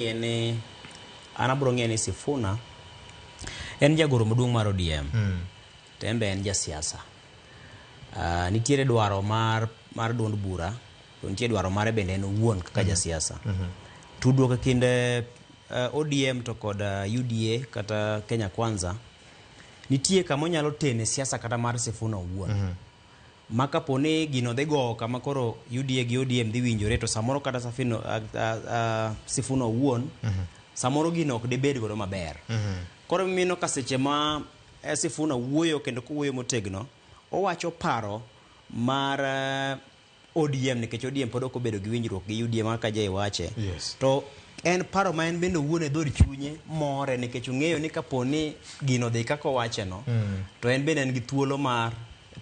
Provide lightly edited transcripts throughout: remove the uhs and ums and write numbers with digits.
En ni an abiro ng'eyo ni Sifuna en jagoro maduong' mar ODM to en be en jasiasa. Nitiere dwaro mar mar duond bura to nitie dwaro mare bende en owuon kaka jasiasa. Tudruok e kind ODM to kod UDA kata Kenya Kwanza nitie kama onyalo tene siasa kata mar Sifuna owuon. Ma kapo ni gino dhi gowo kama koro UDA gi ODM dhi winjore to samoro kata Safino, Sifuna owuon samoro gino ok dibed godo maber. Koro mino ka seche ma Sifuna wuoyo kendo kowuoyo motegno, owacho paro mar ODM nikech ODM pod ok obedo gi winjruok gi UDA ma kaka Jay wache. To en paro ma en bende owuon e dhod chunye more nikech ong'eyo ni kapo ni gino dhi kaka owache no, to en bende en gi thuolo mar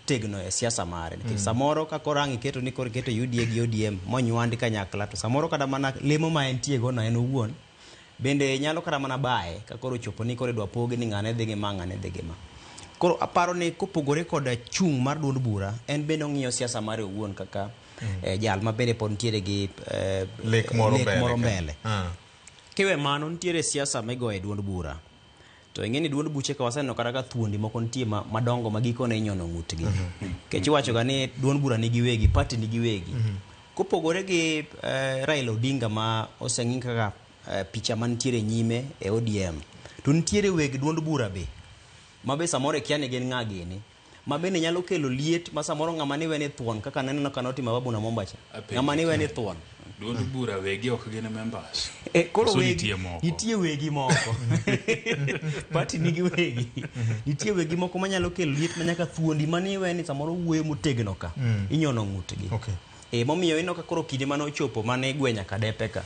tegno e siasa mare nikech samoro ka koro ang' iketo ni koro iketo UDA gi ODM monywandi kanyakla to samoro kata mana lemo ma entie go no en owuon bende nyalo kata mana baye ka koro ochopo ni koro idwa pogi ni ng'ane dhi gi ma ng'ane dhi gi ma. Koro aparo ni kopogore koda chung' mar duond bura en bende ong'iyo siasa mare owuon kaka jal ma bende pod nitiere gi Lek moro lek mbele moro ka. mbele. Kiwe mano nitiere siasa migoyo e duond bura. To ing'e ni duond buche ka waseneno kata ka thuondi moko nitie madongo ma gikone inyono ng'utgi. Nikech iwacho ga ni duond bura nigi wegi, party nigi wegi. Kopogore gi Raila Odinga ma oseng'i kaka picha mantiere nyime e ODM, to nitiere weg duond bura be ma be samoro ikia ni gin ng'a gini ma bende nyalo kelo liet ma samoro ng'ama niwe ni thuon kaka naneno ka notimo Ababu Namwamba cha. Apenji. Ng'ama niwe ni thuon. Duond bura wegi ok gin members. Koro Koso wegi, nitie moko? Nitie wegi moko. Party nigi wegi. Nitie wegi moko manyalo kelo liet ma nyaka thuondi maniwe ni samoro wuoyo motegno ka. Inyono ng'utgi. Momiyo ineno ka koro kinde mane ochopo mane igwe nyaka depe ka.